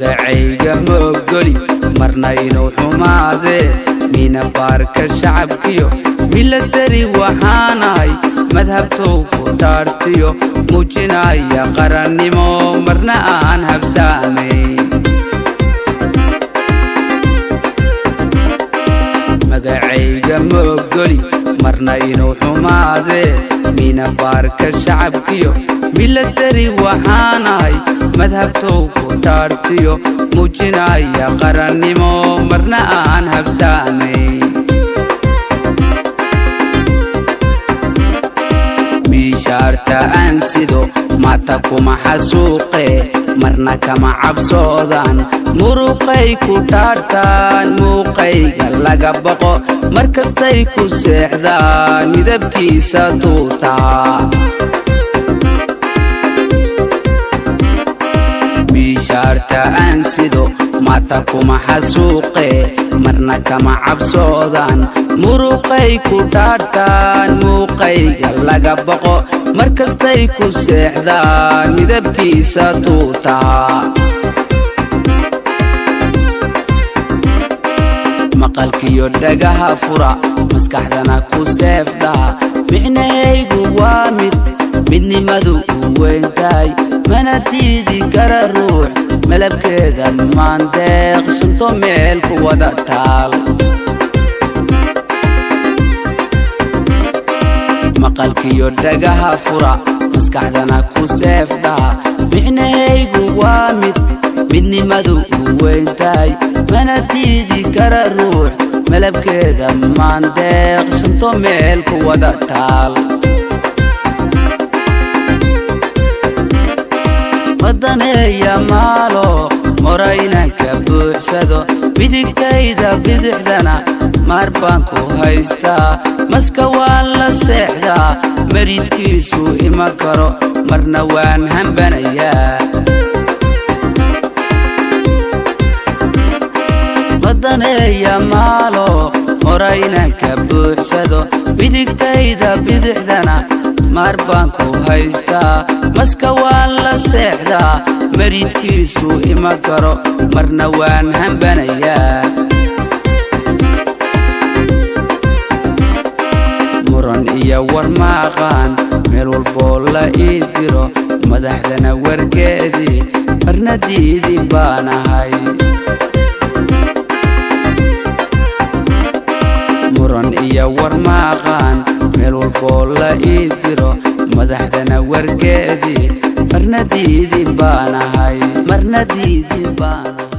Magacayga ma ogoli marna inuu xumaadee, mina baarka shacabkiyo milatari waxaanahay madhabtow ku dhaartiyo, muujinaya qarannimo marna aan habsaamayn. Magacayga ma ogoli marna inuu xumaadee, mina baarka shacabkiyo milatari waxaanahay madhabtow ku dhaartiyo, muujinaya qarannimo marna aan habsaamayn. Miishaarta aan sido mata kuma xasuuqee, marna kama cabsoodaan, muruqay ku dhaartaan, muuqayga laga boqo mar kastay ku seexdaan midabkiisa tuutaa. Miishaarta aan sido mata kuma xasuuqee, marna kama cabsoodaan, muruqay ku dhaartaan, muuqayga laga boqo mar kastay ku seexdaan midabkiisa tuutaa. Maqalkiyo dhagaha fura, maskaxdana ku seefdaha, micnahaygu waa mid midnimadu u weyn tahay, mana diidi kara ruux malabkeeda maandeeq shanto meel ku wada taal. Maqalkiyo dhagaha fura, maskaxdana ku seefdhaha, micnahaygu waa mid midnimadu u weyn tahay, mana diidi kara ruux malabkeeda maandeeq shanto meel ku wada taal. Madaneeya maalo morayna ka buuxsado, midigtayda bidixdana maar baan ku haystaa, maska waan la seexdaa, maridkiisu ima karo marna waan hambanayaa. Madaneeya maalo morayna ka buuxsado, midigtayda bidixdana maar baan ku haystaa, maska waan la seexdaa, maridkiisu ima karo marna waan hambanayaa. Muran iyo war maaqaan meel walboo la ii diro, madaxdana wargeedii marna diidi baanahay. Muran iyo war maaqaan meel walboo la ii diro, madaxdana wargeedii marna diidi baanahay, marna diidi baanahay.